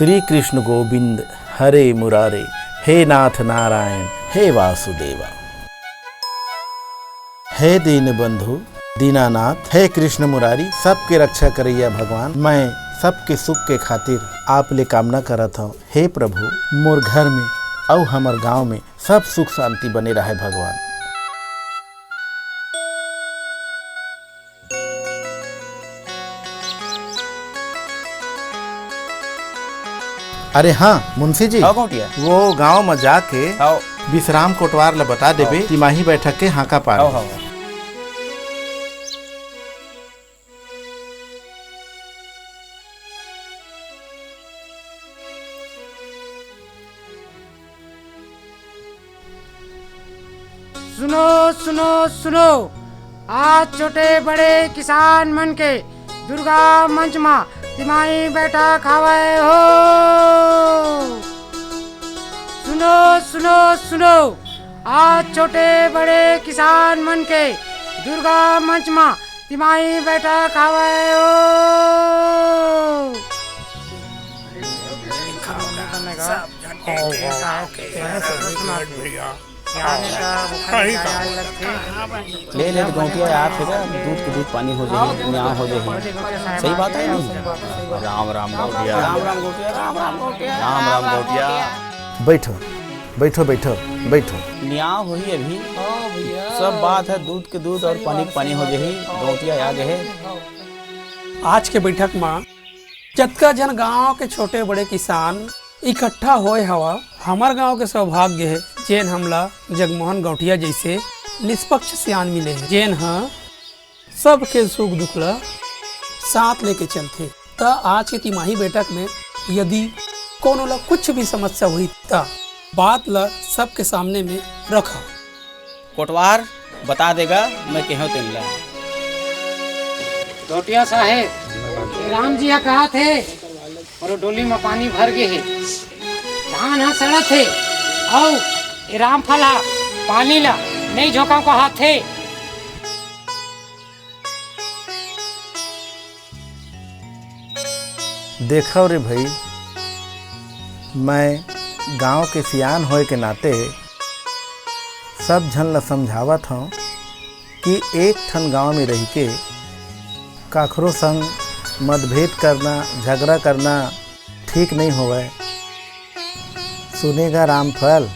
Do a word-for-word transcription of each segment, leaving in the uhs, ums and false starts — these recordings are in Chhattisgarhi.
श्री कृष्ण गोविंद हरे मुरारे, हे नाथ नारायण, हे वासुदेवा। हे दीन बंधु दीनानाथ, हे कृष्ण मुरारी, सबके रक्षा करइया भगवान, मैं सबके सुख के खातिर आप ले कामना करत हौं। हे प्रभु, मोर घर में अउ हमर गांव में सब सुख शांति बने रहय भगवान। अरे हाँ मुंशी जी, हव गौंटिया। वो गांव म जाके हव। विश्राम कोटवार ल बता देबे, हव। तिमाही बैठक के हांका पार। हव, हव। सुनो, सुनो, सुनो, आज छोटे बड़े किसान मन के दुर्गा मंच मा तिमाही बैठक हावय हो। सुनो, सुनो, सुनो, आज छोटे बड़े किसान मन के दुर्गा मंच मा तिमाही बैठक हावय हो। ले ले गौंटिया यार, फिर दूध के दूध पानी हो जाही, न्याय हो जाही। सही बात है नहीं? राम राम गौंटिया। राम राम गौंटिया, राम राम गौंटिया। राम राम गौंटिया। बैठो, बैठो, बैठो, बैठो। न्याय होही अभी। सब बात है दूध के दूध और पानी के पानी हो जाही। गौंटिया आ गए है। आज के बैठक मा जतका झन गांव के छोटे बड़े किसान इकट्ठा होए हवा, हमर गांव के सौभाग्य हे, जेन हमला जगमोहन गौंटिया जैसे निष्पक्ष सियान मिले हे, जेन ह सबके सुख दुख ला साथ लेके चलथे। त आज के तिमाही बैठक में यदि कोनो ला कुछ भी समस्या हुई, त बात ला सबके सामने में रखव। कोटवार बता देगा, मैं कहेंव तेन ला। गौंटिया साहेब, ये राम जी ह कहाथे, अउ डोली म पानी भर गे हे, धान ह सड़त हे, अउ ये रामफल ह पानी ला नइ झोंकव कहाथे। देखव रे भई, मैं गांव के सियान होए के नाते सब झन ला समझावत हौं कि एक ठन गांव में रहिके काखरो संग मतभेद करना, झगड़ा करना ठीक नहीं होवय। सुने गा रामफल,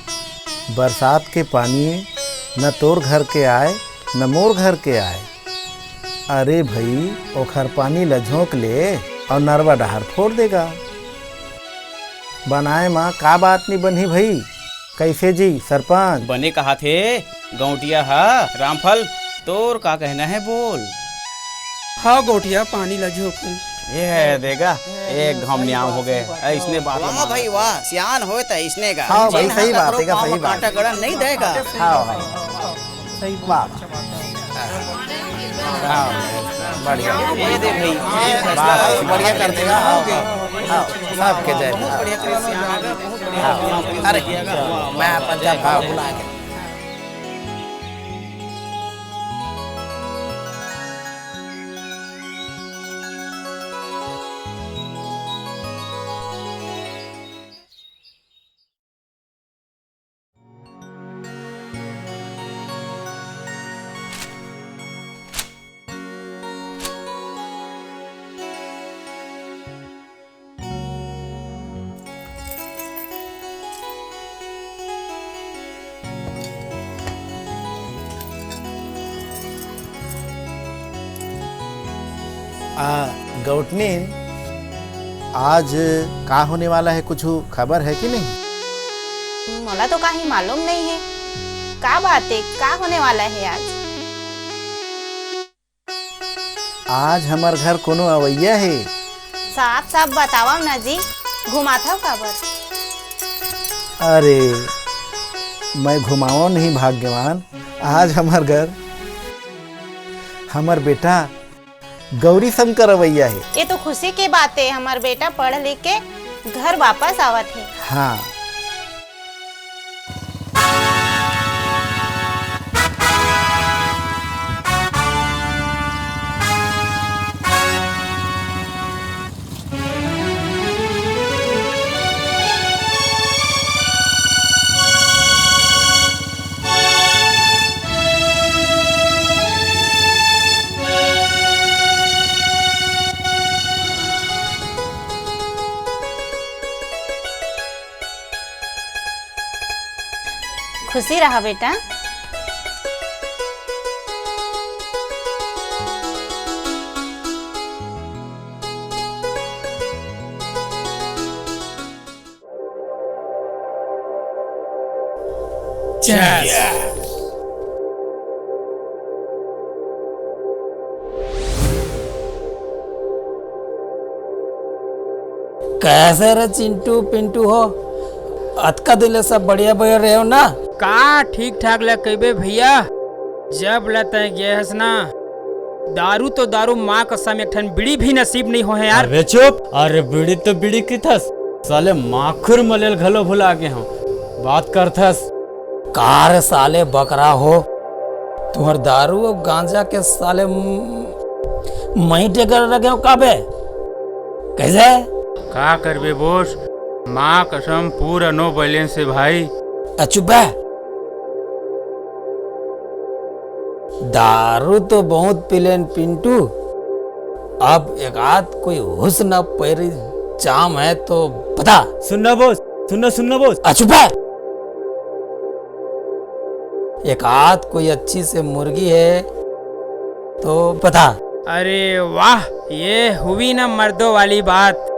बरसात के पानी न तोर घर के आय, न मोर घर के आय। अरे भई, ओखर पानी ल झोंक ले अउ नरवा डहार फोर दे गा। बनाए म का बात नी बनही भई? कइसे जी सरपंच? बने कहाथे गौंटिया ह। रामफल, तोर का कहना हे बोल। हव गौंटिया, पानी ल झोंकूं। ये दे गा, एक घांव न्याव हो गे। अइसने बात ल वाह मानत भाई हे। वाह, सियान होय त अइसने गा। हाँ भाई, जेन ह सही बात ककरो हे गा, पाँव सही म बात। कांटा गड़न नइ दे गा। हाँ, हाँ। सही बात। वाह। हाँ, बढ़िया। ये दे भाई, ये फैसला वाह, है। बढ़िया कर देगा। हाँ, हाँ, हाँ, सबके जय हो। बहुत बढ़िया करे सियान आ गए, बहुत बढ़िया। हाँ, अरे, मैं अपन जब भाव भुला गया। आ, गौटनीन, आज का होने वाला है, कुछ खबर है कि नहीं? मोला तो काही मालूम नहीं है। का बात है, का होने वाला है आज? आज हमर घर कोनो अवइया हे। साफ साफ बतावव ना जी, घुमाथव काबर? अरे, मैं घुमावव नहीं भाग्यवान, आज हमर घर हमर बेटा गौरी शंकर अवइया हे। ये तो खुशी के बात है, हमर बेटा पढ़ लिख के घर वापस आवत हे। हाँ। खुशी रहा बेटा। कैसे रे चिंटू पिंटू हो, अतका दिन ले सब बढ़िया बढ़िया रहे हो ना? का ठीक ठाक ले कहिबे भैया, जब ले तैं गे हस ना, दारू तो दारू, माँ कसम एक ठन बीड़ी भी नसीब नहीं हो है यार। अरे चुप, अरे बीड़ी तो बीड़ी किथस, साले माखुर मलेल घलो भुला गे हो, बात करथस। का रे साले बकरा हो, तुहर दारू अउ गांजा के साले म-, मई टेकर रखे हो का बे? कैसे? का करबे बोस, माँ कसम पूरा no balance है भाई। आ, चुप बे। दारू तो बहुत पिलेन पिंटू, अब एक आध कोई हुस्न पैरी चाम है तो बता। सुनना बोस, सुनना, सुनना बोस। आ, चुप है। एक आध कोई अच्छी से मुर्गी है तो बता। अरे वाह, ये हुई ना मर्दों वाली बात।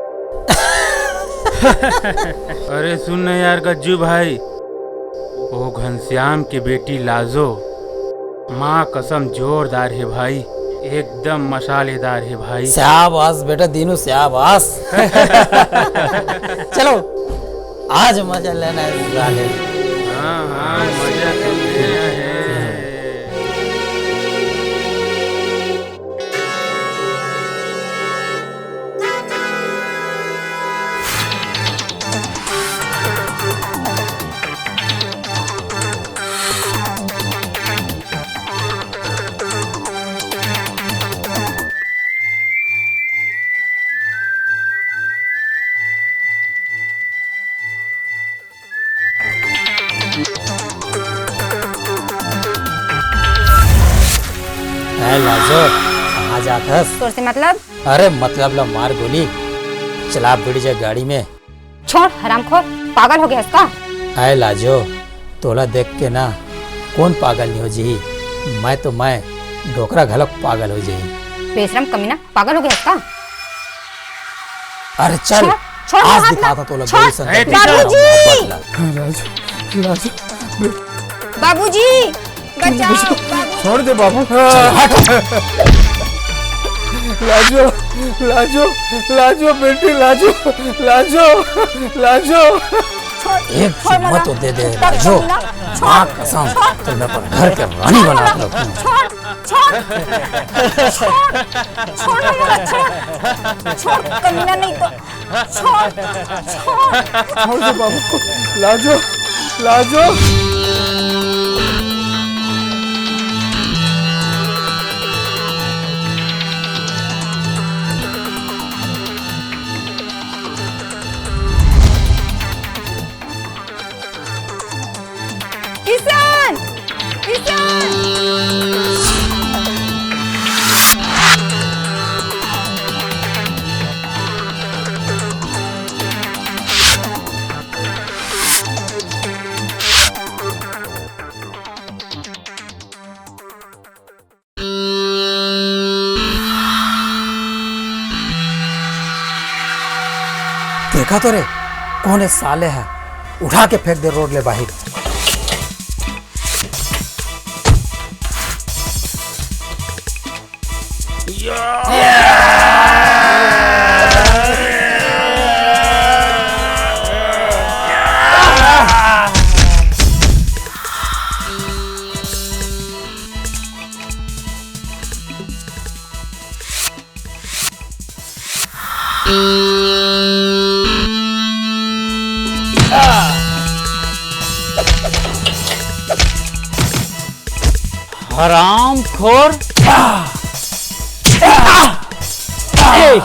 अरे सुन ना यार गज्जू भाई, ओ घनश्याम के बेटी लाजो, माँ कसम जोरदार है भाई, एकदम मसालेदार है भाई। शाबाश बेटा दीनू, शाबाश। चलो, आज मजा लेना है साले। हाँ, हाँ, मजा तो लेना है। ए लाजो, कहाँ जात हस? तोर से मतलब? अरे मतलब ला मार गोली, चला बैठ जा गाड़ी में। छोड़ हरामखोर, पागल हो गे हस का? ए लाजो, तोला देख के ना कोन पागल नहीं हो जही, मैं तो मैं डोकरा घलोक पागल हो जही। बेशरम कमीना, पागल हो गे हस का? अरे चल, छोड़, छोड़ आज मोर हाथ ला। दिखाता तोला छोड़। गोली संदूक ए, का बाबूजी! मोहब्बत ला। लाजो, लाजो, बे- बाबूजी, बचाओ, बाबू। छोड़ दे बाबू। चल, हट। लाजो, लाजो, लाजो, बेटी, लाजो, लाजो, लाजो। छोड़, एक छोड़ चुम्मा मोला। तो दे दे, कुत्ता लाजो। कमीना, छोड़, माँ कसम, छोड़। तो मैं अपन घर के रानी बना के रखूँ। छोड़, छोड़, छोड़, छोड़ ना मोला, छोड़, छोड़, कमीना नहीं तो, छोड़, छोड़। छोड़ दे बाबू, लाजो, लाजो। किशन! किशन! देखा तो रे, कोन ए साले हे, उठा के फेंक दे रोड ले बाहिर। हरामखोर। ए!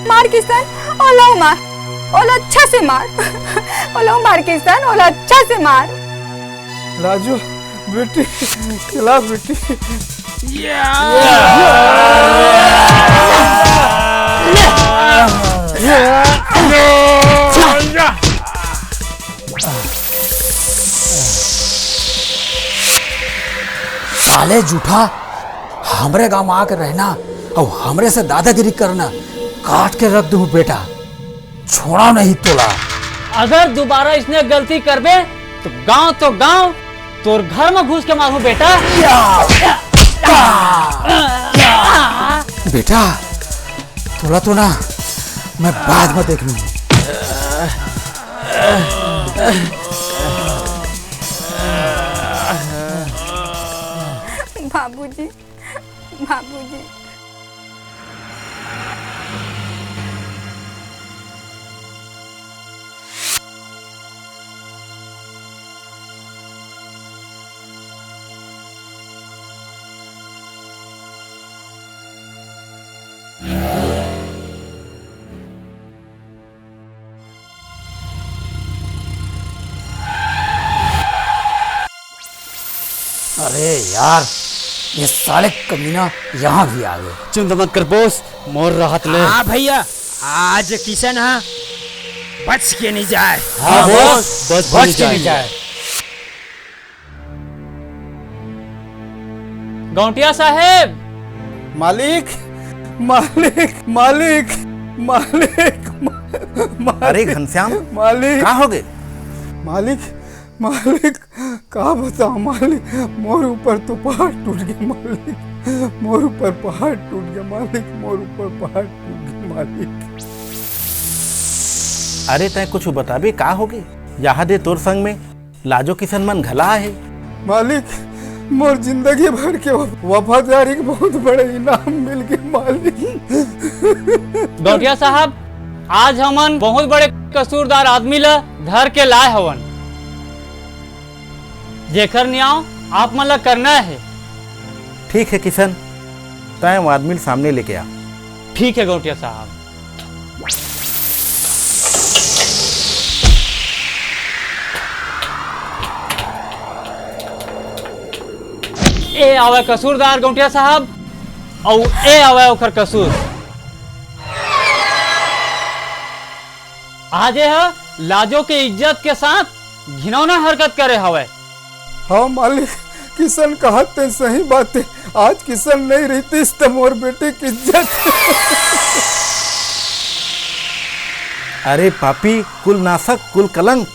मार किशन, ओला मार, ओला अच्छा से मार, ओला मार किशन, ओला अच्छा से मार। लाजो, बेटी, खिला बेटी। साले जूठा, हमरे गांव में आके रहना अउ हमरे से दादागिरी करना, काट के रख दूं बेटा, छोड़ा नहीं तोला। अगर दोबारा इसने गलती करबे तो गांव तो गांव, तोर घर में घुस के मारू बेटा। बेटा, तोला तो ना मैं बाद में देख लूंगी। बाबूजी, बाबूजी। अरे यार, ये साले कमीना यहाँ भी आ गए। चिंता मत कर बॉस, मोर राहत ले। हाँ भैया, आज किशन हा बच के नहीं जाए। हाँ बॉस, बच के नहीं जाए। गौटिया साहेब। मालिक, मालिक, मालिक, मालिक, मा-, मालिक, अरे घनश्याम, मालिक, का हो गए? मालिक, मालिक, का बताओ मालिक, मोर ऊपर तो पहाड़ टूट गया मालिक, मोर ऊपर पहाड़ टूट गया मालिक, मोर ऊपर पहाड़ टूट गया मालिक। अरे तय कुछ बताबे, का हो गए? यहाँ दे तोर संग में लाजो किशन मन घला हे। मालिक, मोर जिंदगी भर के वफादारी के बहुत बड़े इनाम मिल गए मालिक। गौटिया साहब, आज हमन बहुत बड़े कसूरदार आदमी ला धर के लाए हवन, जेकर न्याय आप मन ला करना हे। ठीक है किशन, तय वो आदमी ला सामने लेके आ। ठीक है गौटिया साहब। ए आवे कसूरदार गौटिया साहब, अउ ए आवे ओकर कसूर। आज ए ह लाजो के इज्जत के साथ घिनौना हरकत करे हवय। हाँ मालिक, किशन कहत ते सही बात हे। आज किशन नहीं रहतीस त मोर बेटी की इज्जत। अरे पापी, कुल नासक, कुल कलंक,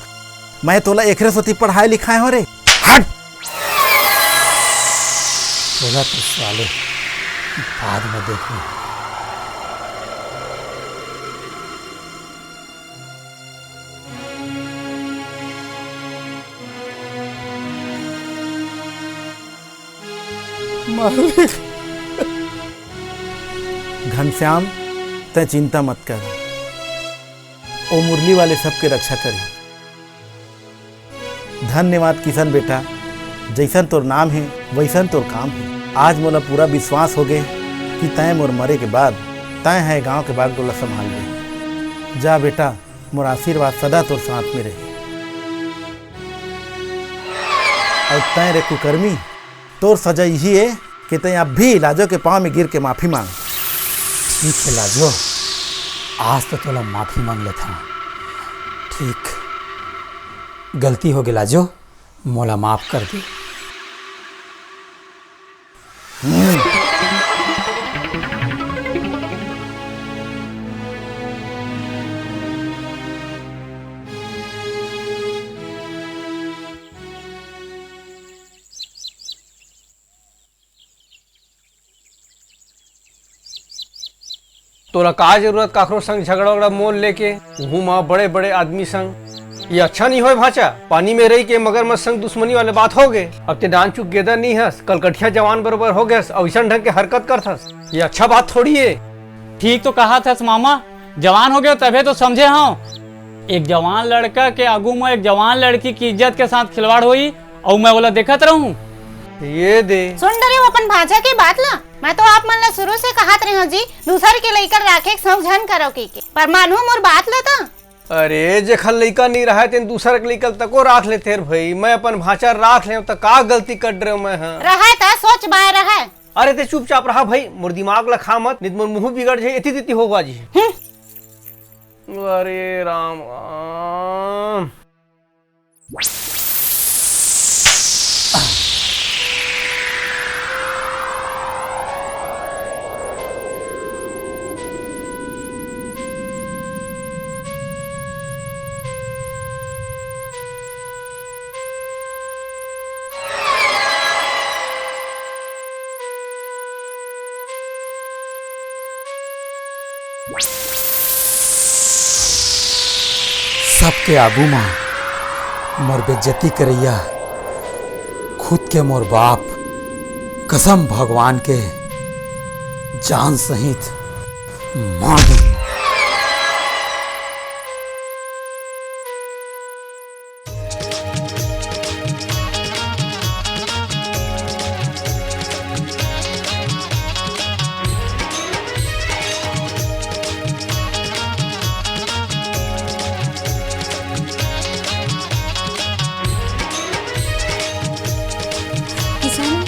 मैं तोला एकरे सेती पढ़ाए लिखाए हो रे। हट। तोला तो साले बाद में देखूं। मालिक। घनश्याम, तै चिंता मत कर, ओ मुरली वाले सबके रक्षा करी। धन्यवाद किशन बेटा, जैसन तोर नाम हे, वैसन तोर काम हे। आज मोला पूरा विश्वास हो गे कि तैं मोर मरे के बाद तैं ह गांव के बागडोर ला संभाल ले। जा बेटा, मोर आशीर्वाद सदा तोर साथ में रहे। अउ तैं रे कुकर्मी, तोर सजा इही ए कि तैं अभी लाजो के पांव में गिर के माफी मांग। ठीक हे लाजो, आज तो तोला माफी मांग लेथंव। ठीक, गलती हो गे लाजो, मोला माफ कर दे। तोला का जरूरत काखरो संग झगड़ा उगड़ा मोल लेके, उहू मा बड़े बड़े आदमी संग? ये अच्छा नहीं होय भांचा, पानी में रही के मगरमच्छ संग दुश्मनी वाले बात हो गे। अब ते डान चुक गेदर नहीं हस, कलकठिया जवान बरोबर हो गेस, अउ अइसन ढंग के हरकत करथस, ये अच्छा बात थोड़ी हे। ठीक तो कहा थस मामा, जवान हो गए तभे तो समझे हंव। एक जवान लड़का के आगू में एक जवान लड़की की इज्जत के साथ खिलवाड़ होई, अउ मैं ओला देखत रहूं? ये दे। सुन डरेव अपन भांचा के बात ला। मैं तो आप मन ला शुरू से कहत रहे हंव जी, दूसर के लइका राखे के सौंग झन करो कहिके। पर मानहू मोर बात ला त। अरे, जेखर लइका नहीं रहे, तेन दूसर के लइका तको राख लेथे रे भई। मैं अपन भांचा राख लेंव, त का गलती कर डरेव मैं ह? रहे त सोच बाय रहे। अरे ते चुपचाप रहा भाई, मोर दिमाग ला खा मत, नहीं तो मोर मुंह बिगड़ जाए, एती तेती होगा जी। हम्म। अरे राम, राम। सबके आगू म मोर बेइज्जती करइया खुद के मोर बाप, कसम भगवान के, जान सहित मार दे। किसान।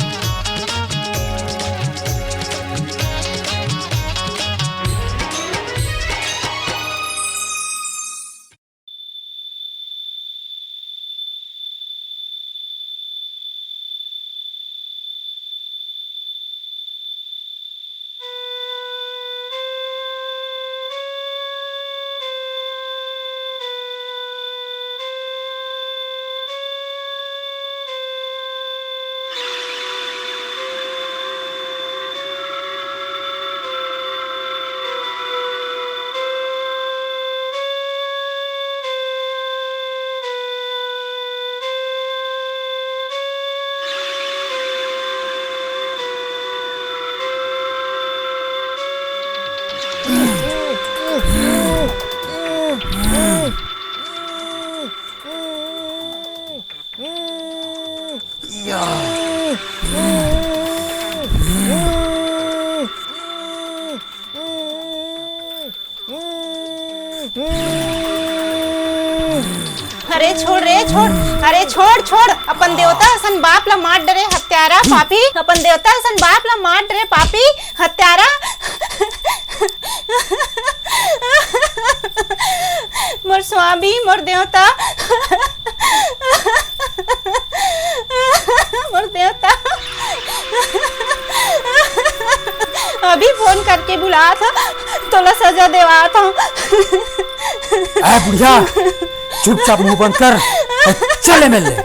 अरे छोड़ रे, छोड़। अरे छोड़, छोड़। अपन देवता असन बाप ला मार डरे, हत्यारा, पापी। अपन देवता असन बाप ला मार डरे, पापी, हत्यारा। मोर स्वामी, मोर देवता। मोर देवता। अभी फोन करके बुलात हंव, तोला सजा देवात हंव। ए बुढ़िया, चुपचाप मुंह बंद कर अउ चल ए मेर ले।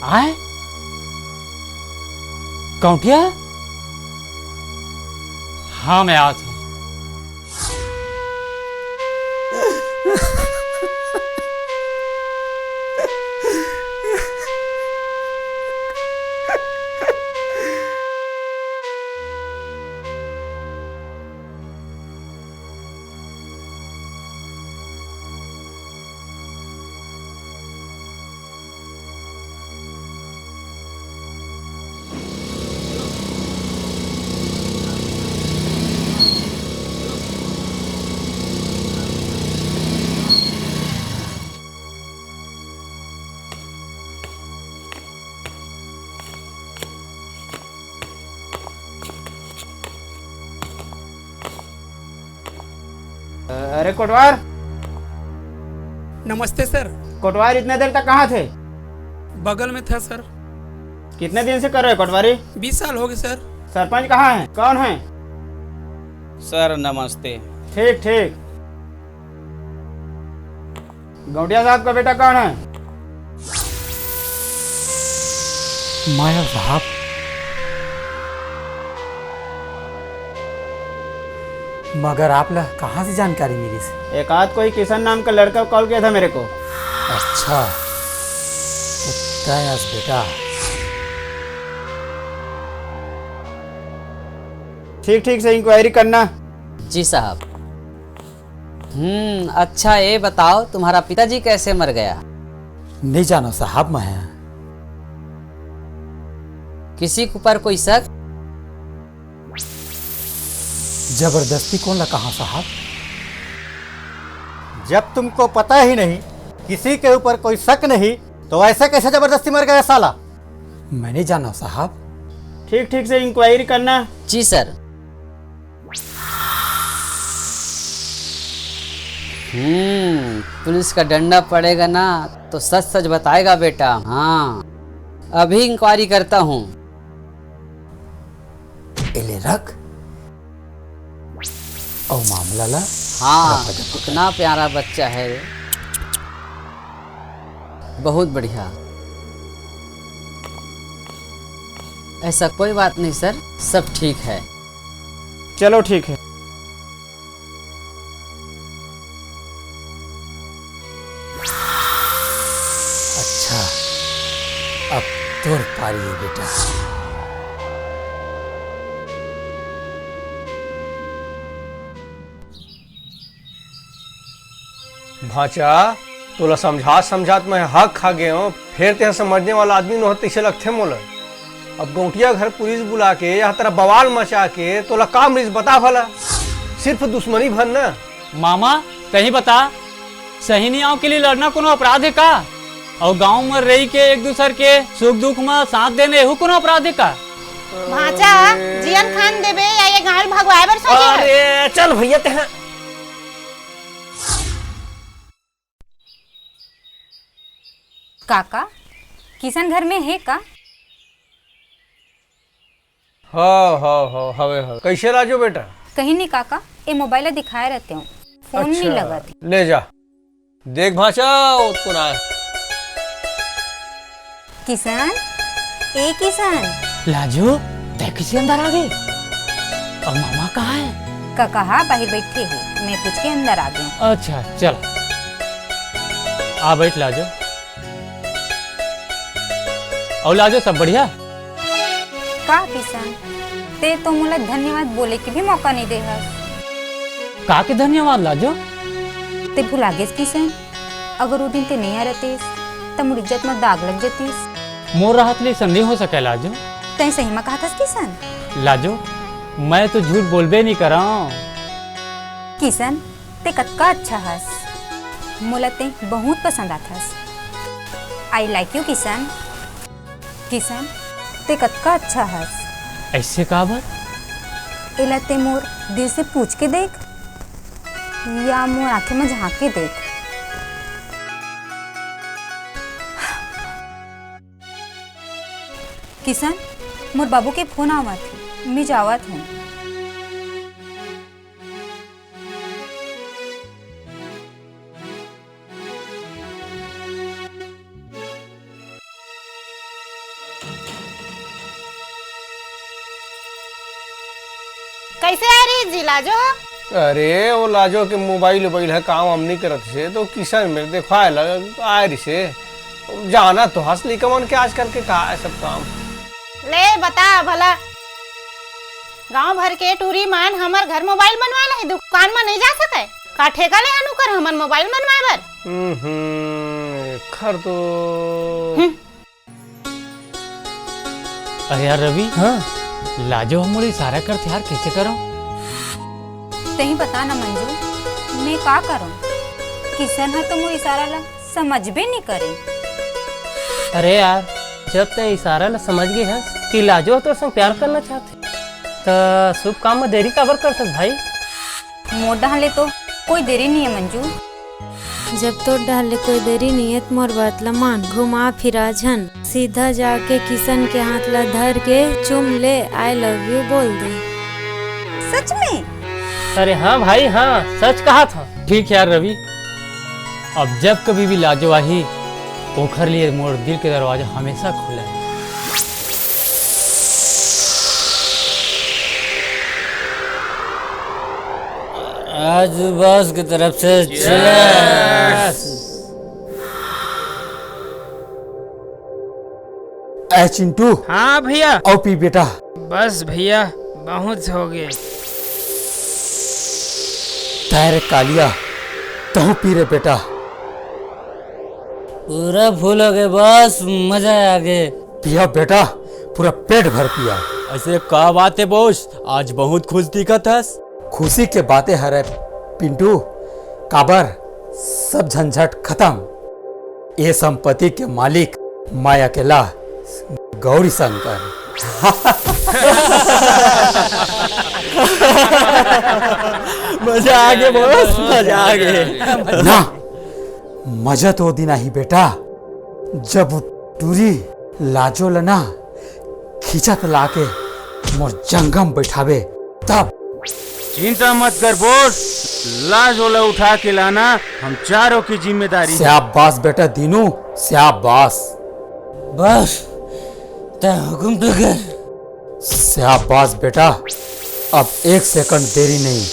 आय? गौंटिया? हाँ, मैं आत हंव। अरे कोटवार। नमस्ते सर। कोटवार इतने देर तक कहाँ थे? बगल में था सर। कितने दिन से कर रहे हो कोटवारी? बीस साल हो गए सर। सरपंच कहाँ है, कौन है? सर नमस्ते। ठीक ठीक। गौंटिया साहब का बेटा कौन है? माया साहब, मगर आप ला कहाँ से जानकारी मिलिस? एक आध कोई किशन नाम का लड़का कॉल किया था मेरे को। अच्छा, तो तय अस बेटा। ठीक ठीक से इंक्वायरी करना। जी साहब। हम्म, अच्छा, ये बताओ, तुम्हारा पिताजी कैसे मर गया? नहीं जानो साहब, मैं। किसी के ऊपर कोई शक? जबरदस्ती कौन ला कहा साहब? जब तुमको पता ही नहीं, किसी के ऊपर कोई शक नहीं, तो ऐसे कैसे जबरदस्ती मर गया साला? मैं नहीं जाना साहब। ठीक ठीक से इंक्वायरी करना। जी सर। हम्म, पुलिस का डंडा पड़ेगा ना, तो सच सच बताएगा बेटा। हाँ, अभी इंक्वायरी करता हूँ। एले रख। और मामला ला हाँ, रफा दफा कर। कितना प्यारा बच्चा है, बहुत बढ़िया। ऐसा कोई बात नहीं सर, सब ठीक है। चलो ठीक है। अच्छा, अब तोर पारी है बेटा। भांचा, तोला समझात समझात मैं हक खा गे हूँ, फेर तेहा समझने वाला आदमी नोहत तइसे लगथे मोला। अब गौंटिया घर पुलिस बुला के या तेरा बवाल मचा के तोला का मिलिस बता भला, सिर्फ दुश्मनी भर ना। मामा, तही बता, सही नियाव के लिए लड़ना कोनो अपराध है का? और गांव में रही के एक दूसर के सुख दुख में साथ देना, एहू कोनो अपराध है का? भांचा, जियन खान देबे या ये गांव भगवाए बर सोचे है? अरे चल भैया तेहा। काका, किशन घर में है का? हाँ हाँ हाँ, हवे हवे। कैसे लाजो बेटा? कहीं नहीं काका, ए मोबाइल दिखाए रहते हो, फोन नहीं अच्छा, लगत है। ले जा। देख भांचा, ओतको ना। किशन, ए किशन। लाजो, तै किसे अंदर आ गे? और मामा कहाँ है? का कहा बाहर बैठे है, मैं पूछ के अंदर आ गई। अच्छा, चल। आ बैठ लाजो। और लाजो, सब बढ़िया? का किशन, ते तो मोला धन्यवाद बोले के भी मौका नहीं दे हस। का के धन्यवाद लाजो? ते भुला गेस किशन, अगर वो दिन ते नहीं आ रहतीस, त मोर इज्जत में दाग लग जतीस। मोर रहत ले अइसन नहीं हो सके लाजो। तैं सही में कहत हस किशन? लाजो, मैं तो झूठ बोलबे नहीं करंव। किशन, ते कतका अच्छा हस, मोला ते बहुत पसंद आथस। I like you Kishan. Kishan, ते कतका अच्छा हस। ऐसे काबर? एला ते मोर दिल से पूछ के देख, या मोर आंखें में झांक के देख। किशन, मोर बाबू के फोन आवत हे, मैं जावत हूँ। कैसे आ रही जी लाजो? अरे, वो लाजो के मोबाइल उबाइल ह काम वाम नहीं करत से, तो किशन मेर देखवाए ला आए रहिसे। जाना तो हस लइका मन के आजकल के का है सब काम। ले बता भला, गांव भर के टूरी मन हमर घर मोबाइल बनवाए ला ही दुकान म नहीं जा सके? का ठेका ले हन उकर हमन मोबाइल बनवाए बर? हम्म, एखर तो हम्म। अरे यार रवि, हाँ? लाजो ह मोला इशारा करथे यार, कैसे करंव? तहीं बता ना मंजू, मैं का करंव? किशन ह तो मोर इशारा ला समझबे नहीं करे। अरे यार, जब तैं इशारा ला समझ गे हस कि लाजो ह तोर संग प्यार करना चाहथे, त शुभ काम में देरी काबर करथस भाई? मोर डहर ले तो कोई देरी नहीं है मंजू। जब तोर डहर ले कोई देरी नहीं है, त मोर बात ला मान, घुमा फिरा झन, सीधा जाके किशन के हाथ ला धर के चूम ले, I love you बोल दे। सच में? अरे हाँ भाई, हाँ, सच कहा था। ठीक है यार रवि, अब जब कभी भी लाजो आही, ओखर लिए मोर दिल के दरवाजा हमेशा खुला है। आज बॉस की तरफ से cheers। ए चिंटू, हाँ भैया। अउ पी बेटा। बस भैया, बहुत हो गए। तैं रे कालिया, तहूँ पी रे बेटा। पूरा फुल हो गए बॉस, मजा आ गए। पिया बेटा, पूरा पेट भर पिया। ऐसे का बात है बॉस, आज बहुत खुश दिखत हस। खुशी के बातें हरे पिंटू, काबर सब झंझट खत्म। ये संपत्ति के मालिक मैं अकेला गौरी शंकर। मजा आ गया बॉस, मजा आ गया। ना, मजा तो दिन आही बेटा, जब वो टूरी लाजो ल ना खींचत लाके मोर जंघम बैठाबे तब। चिंता मत कर बॉस, लाजो ल उठा के लाना हम चारों की जिम्मेदारी है। शाबाश बेटा दीनू, शाबाश। बस, तैं हुक्म तो कर। शाबाश बेटा, अब एक सेकंड देरी नहीं।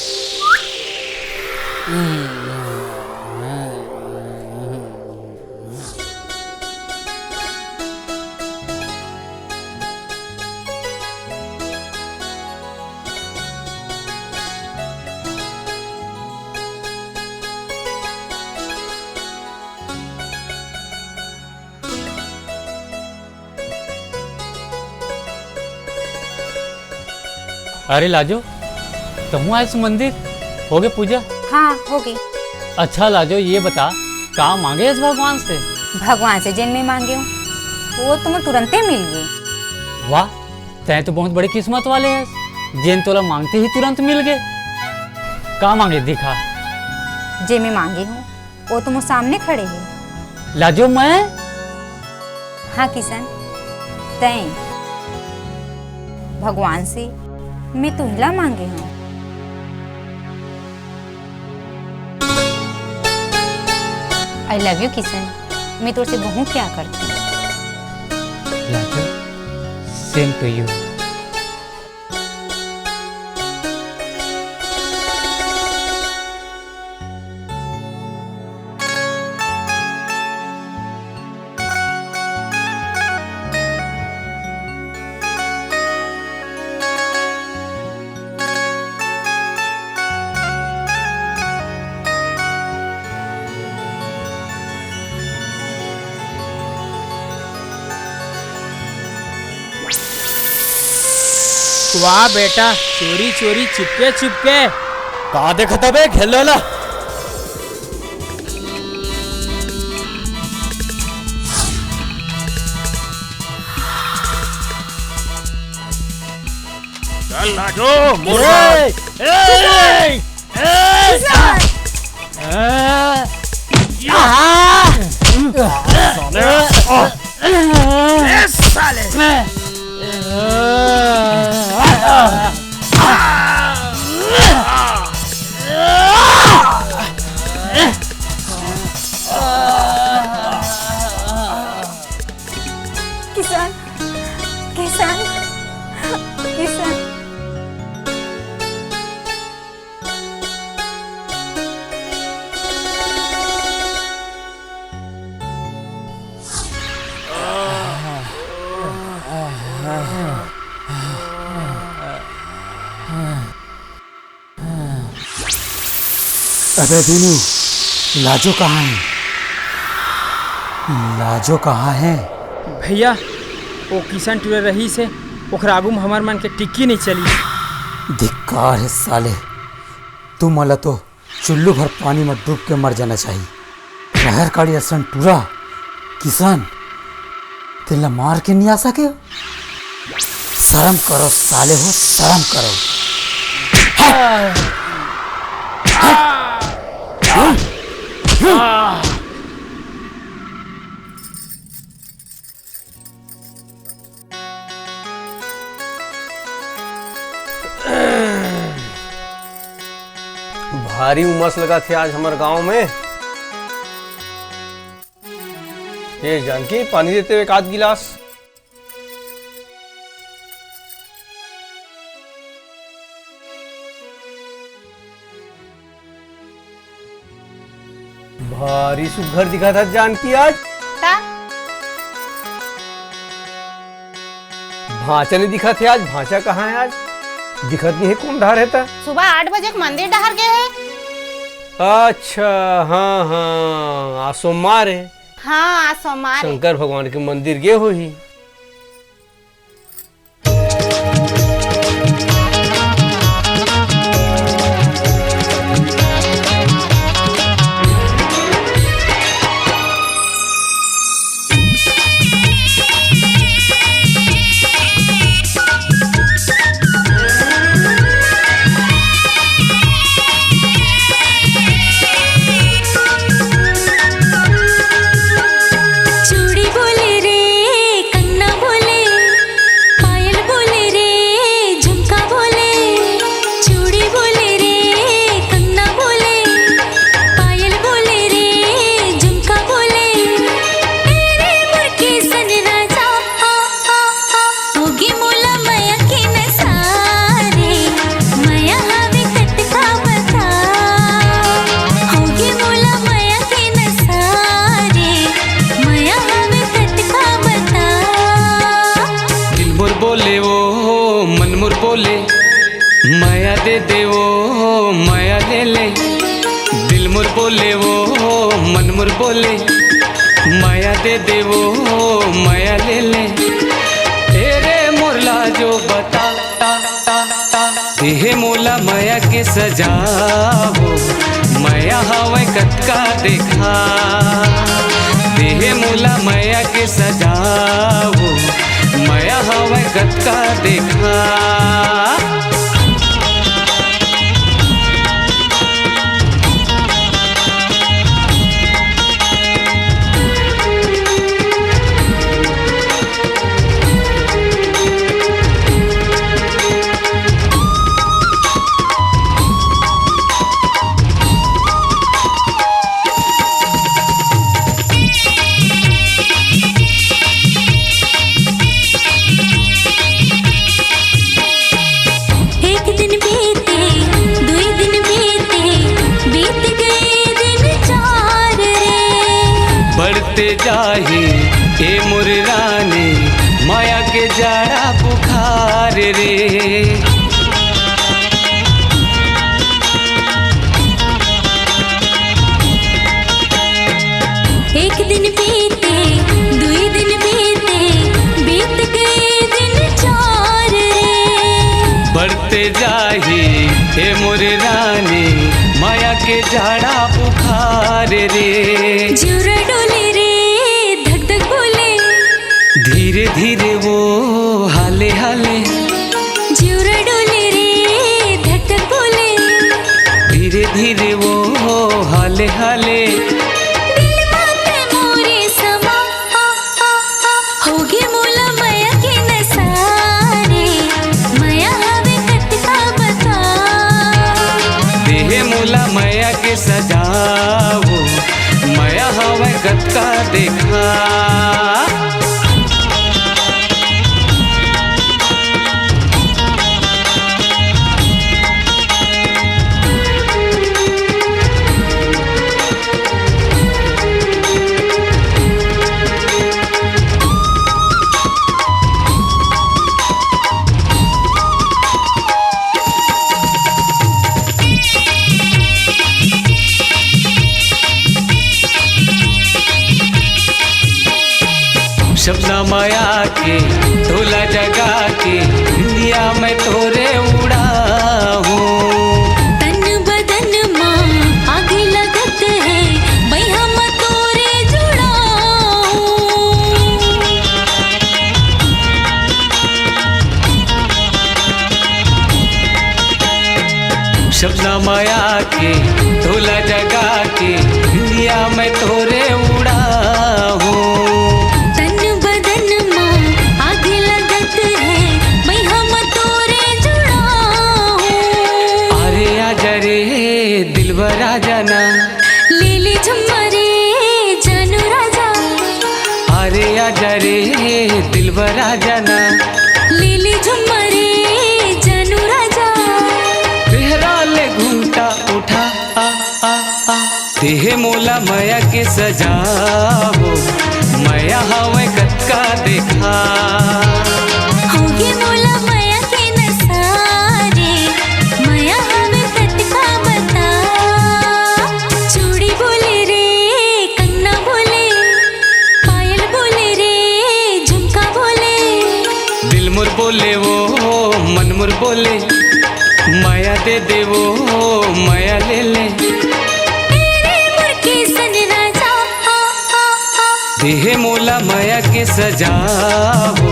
अरे लाजो, तहूँ आइस मंदिर? होगे पूजा? हाँ, होगे। अच्छा लाजो, ये बता, का मांगे हस भगवान से? भगवान से जेन मैं मांगे हूँ, वो तो मोर तुरंते मिल गे। वाह, तैं तो बहुत बड़े किस्मत वाले हस, जेन तोला मांगते ही तुरंत मिल गे। का मांगे दिखा? जे मैं मांगे हूँ, वो तो मोर सामने खड़े हे। लाजो मैं? हाँ किशन, तैं भगवान से मैं तुहिला मांगे हूँ। I love you किशन, मैं तोर से बहुत प्यार करती हूँ। Lajo, same to you। वाह बेटा, चोरी चोरी, चुपके चुपके। का देखत हबे? घेर लो ला। चल लाजो, मोर ए, ए, ए, ए, ए, साले। ए, साले। किशन, किशन, किशन। अबे दीनू, लाजो कहाँ है? लाजो कहाँ है? भैया, वो किशन टूरा रहिस हे, ओखर आगू म हमर मन के टिक्की नइ चलिस। धिक्कार हे साले, तुमन ला तो चुल्लू भर पानी म डूब के मर जाना चाही। रहर काड़ी असन टूरा, किशन, तेला मार के नइ आ सके? शरम करो साले हो, शरम करो। भारी उमस लगत हे आज हमर गांव में। ए जानकी, पानी देते एक आध गिलास। भारी सुग्घर दिखत हस जानकी आज। ता? भांचा नहीं दिखत हे आज। भांचा कहाँ हे आज? दिखत नहीं हे, कोन डहर हे त? सुबह आठ बजे के मंदिर डहर गे हे। अच्छा, हाँ हाँ, आज सोमवार हे। हाँ, आज सोमवार हे। शंकर भगवान के मंदिर गे होही। चूड़ी बोले रे, कंगना बोले, पायल बोले रे, झुमका बोले। चूड़ी बोले रे, कंगना बोले, पायल बोले रे, झुमका बोले। तेरे मुरके सन राजा, होगे मोला मया के नसा रे, मया हवे कतका बता। होगे मोला मया के नसा रे, मया हवे कतका बता। दिल मोर बोले ओ, मन मोर बोले, मया दे दे ओ, मया ले ले। दिल मोर बोले ओ, मन मोर बोले, मया दे दे ओ, मया ले ले। ए रे मोर लाजो बता, देहे मोला मया के सजा हो, मया हवय कतका देखा। देहे मोला मया के सजा हो, मया हवय कतका देखा। एक दिन बीते, दुई दिन बीते, बीत गए दिन चार रे। बढ़ते जाही ए मोर रानी, मया के जाड़ा बुखार रे। एक दिन बीते, दुई दिन बीते, बीत गए दिन चार रे। बढ़ते जाही हे मोर रानी, मया के जाड़ा बुखार रे। जिउरा डोले रे, धक धक बोले। धीरे धीरे वो हाले हाले। जिउरा डोले रे, धक धक बोले। धीरे धीरे वो हाले हाले। दिल माते मोरे समा, आ, आ, आ, होगे मोला मया के नसा रे। मया हवे कतका बता। देहे मोला मया के सजा हो, मया हवे कतका देखा। सपना मया के, तोला जगा के, निंदिया मैं तोरे उड़ाहूं। तन बदन मा आग लगत हे, बइहा मैं तोरे जुड़ाहूं। सपना मया के, तोला जगा के, निंदिया मैं तोरे उड़ाहूं। तन बदन मा आग लगत हे, बइहा मैं तोरे जुड़ाहूं। अरे आजा रे दिलबर आजा ना। ले ले झुम्मा रे जानू राजा। अरे आजा रे दिलबर आजा ना। ले ले झुम्मा रे जानू राजा। तेहरा ले घूंघटा उठा, आ, आ, आ। देहे मोला मया के सजा हो, मया हवय कतका देखा। हो के मोला मया के नसा रे, मया हवे कतका बता। चूड़ी बोले रे, कंगना बोले, पायल बोले रे, झुमका बोले। दिल मोर बोले वो, मन मोर बोले, मया दे दे वो, मया ले ले। ए रे मोर के सन राजा, देहे मोला मया के सजा हो,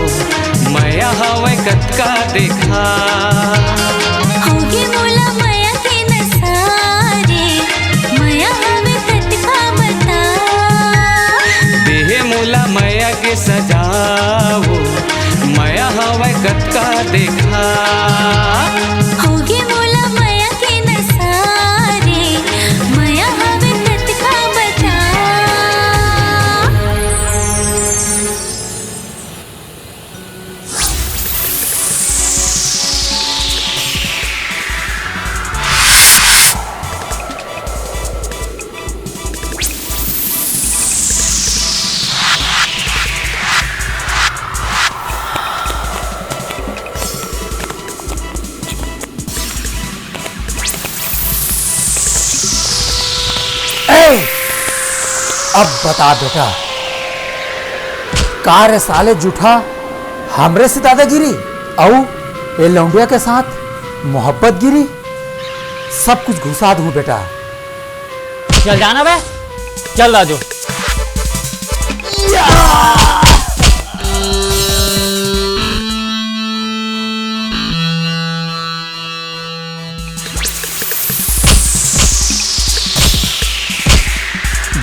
मया हवय कतका देखा। होगे मोला मया के नसा रे, मया हवे कतका बता। देहे मोला मया के सजा हो, मया हवय कतका देखा। होगे मोला मया के नसा रे, मया हवे कतका बता। ए, अब बता बेटा, का रे साले जूठा, हमरे से दादागिरी अउ ए लौंडिया के साथ मोहब्बतगिरी, सब कुछ घुसा दूं बेटा। चल जाना बे, चल राजू।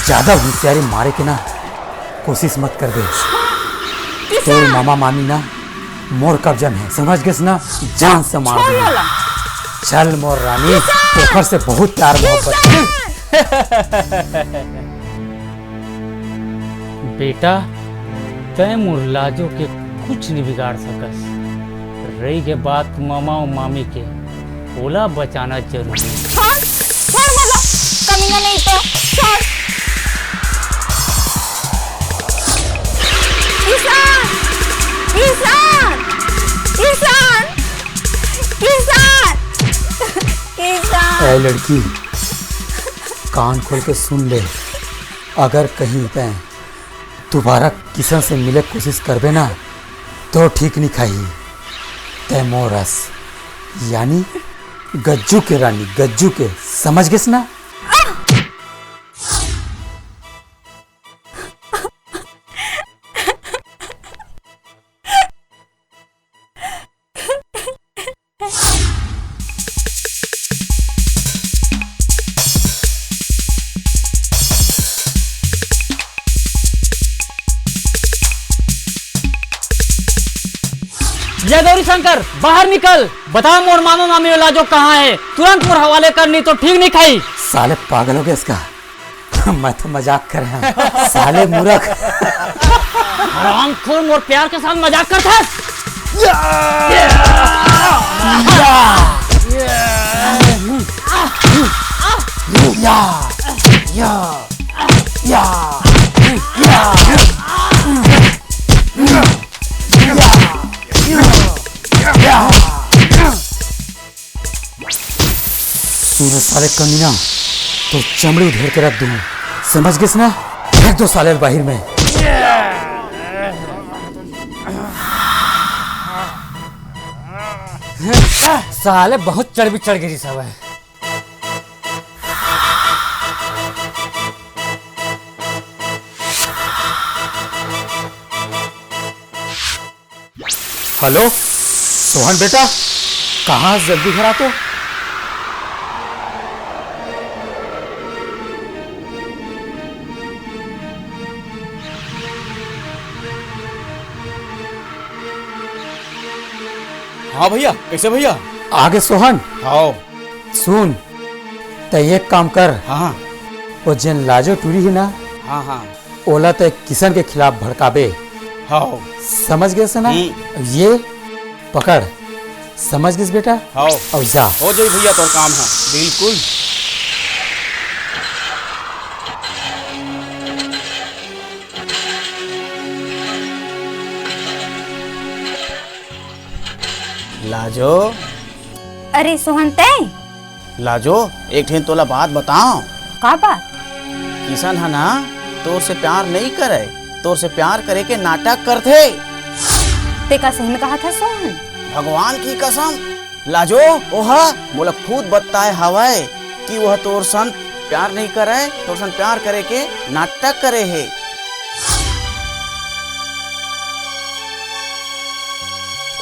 ज्यादा होशियारी मारे के ना कोशिश मत करबे। तोर मामा मामी ना मोर कब्जा में हे, समझ गेस ना? जान से मार दूंगा। चल मोर रानी, ओकर से बहुत प्यार मोहब्बत। बेटा, तैं मोर लाजो के कुछ नहीं बिगाड़ सकस। रही के बात मामा अउ मामी के, ओला बचाना जरूरी हे। छोड़, छोड़ मोला, कमीना नहीं तो, छोड़। ईशान, ईशान, ईशान, ईशान, ईशान। ए लड़की, कान खोल के सुन ले, अगर कहीं तैं दोबारा किशन से मिले कोशिश करबे ना, तो ठीक नहीं खाही। तैं मोर अस, यानी गज्जू के रानी, गज्जू के, समझ गेस ना? ले गौरी शंकर, बाहर निकल। बता मोर मामा मामी वाला जो कहाँ है, तुरंत मोर हवाले कर, नहीं तो ठीक नहीं खाई। साले पागल हो गया इसका। मैं तो मजाक कर रहा हूँ। साले मूर्ख। हरामखोर, मोर प्यार के साथ मजाक करथस। या! या! या! या! सुन साले कमीना, तो चमड़ी उधेड़ के रख दूं, समझ गेस ना? फेंक दो साले बाहिर में। साले बहुत चर्बी चढ़ गई सब है। हेलो सोहन बेटा, कहाँ हस? जल्दी घर आ तो। हाँ भैया, कैसे भैया? आगे सोहन। हाँ। सुन, त एक काम कर। हाँ, हाँ। वो जेन लाजो टूरी ही ना, हाँ, हाँ। ओला तय किशन के खिलाफ भड़काबे। हाँ। समझ गेस ना? हम्म। अब ये पकड़, समझ गेस बेटा? हाँ। अब जा। हो जाई भैया तोर काम, हाँ, बिल्कुल। लाजो। अरे सोहन, तैं? लाजो, एक ठेन तोला बात बताओ। का बात? किशन ह ना तोर से प्यार नहीं करे, तोर से प्यार करे के नाटक करथे। ते का सही में कहा था सोहन? भगवान की कसम, लाजो, ओह मोला खुद बताए हवय कि वह तोर सन प्यार नहीं करे, तोर सन प्यार करे के नाटक करे हे।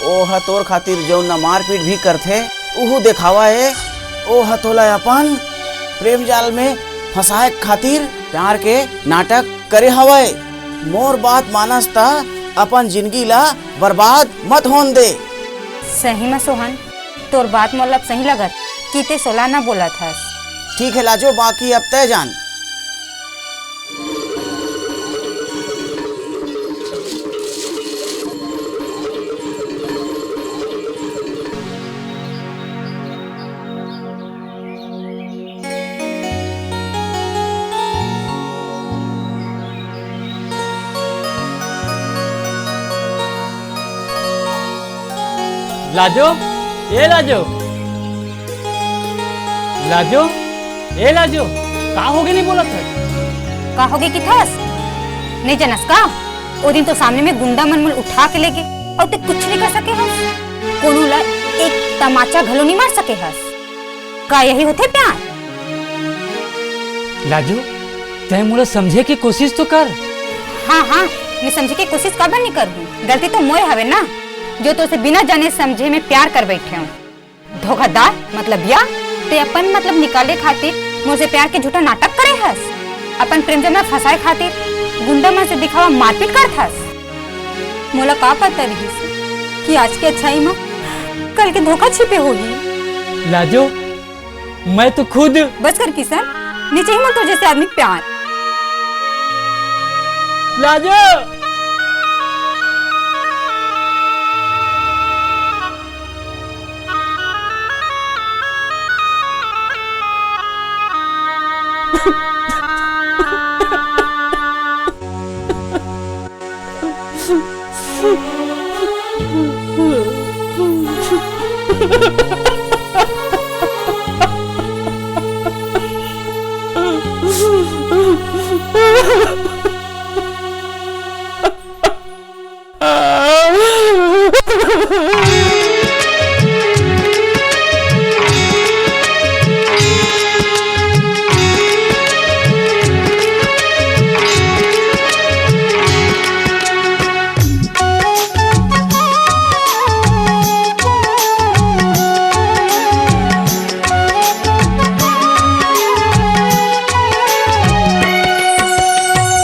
ओह तोर खातिर जौन मारपीट भी करथे, उहू देखावा हे। ओह तोला अपन प्रेम जाल में फंसाए खातिर प्यार के नाटक करे हवय। मोर बात मानस त अपन जिंदगी ला बर्बाद मत होन दे। सही में सोहन, तोर बात मोला अब सही लगत कि ते सोला न बोलत हस। ठीक है लाजो, बाकी अब तय जान। लाजो, ए लाजो, लाजो, ए लाजो, का होगे नहीं बोलत है? का होगे किथस? नहीं जनस का? ओ दिन तो सामने में गुंडा मन मोला उठा के लेगे, अउ ते कुछ नहीं कर सके हस। कोनो ला एक तमाचा घलो नहीं मार सके हस। का यही होथे प्यार? लाजो, तैं मोला समझे के कोशिश तो कर। हाँ, हाँ, मैं समझे के कोशिश काबर नहीं करहूँ? गलती तो मोर हवे ना, जो तोसे बिना जाने समझे में प्यार कर बैठे हूँ। धोखादार, मतलब या, ते अपन मतलब निकाले खातिर मोर से प्यार के झूठा नाटक करे हस। अपन प्रेम जल में फंसाए खातिर गुंडा मन से दिखावा मारपीट करत हस। मोला का पता रहिस कि आज के अच्छाई म कल के धोखा छिपे होही। लाजो, मैं तो खुद बस कर किशन, नहीं चाहिए मोला तोर जैसे आदमी के प्यार। लाजो।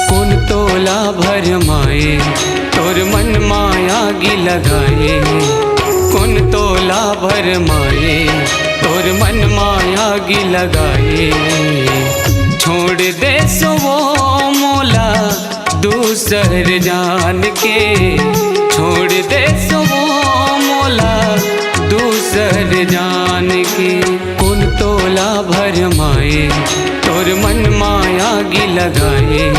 कोन तोला भरमाए, तोर मन माया गी लगाए। कोन तोला भरमाए, तोर मन माया गी लगाए। छोड़ दे सो वो मोला दूसर जान के, छोड़ दे सो वो मोला दूसर जान के। कोन तोला भरमाए, तोर मन माया गी लगाए।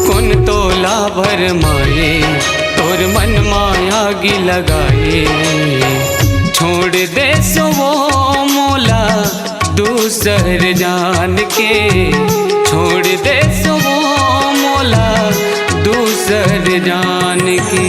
कोन तोला भरमाए, तोर मन माया गी लगाए। छोड़ दे सो वो मोला दूसर जान के, छोड़ दे सो वो मोला दूसर जान के।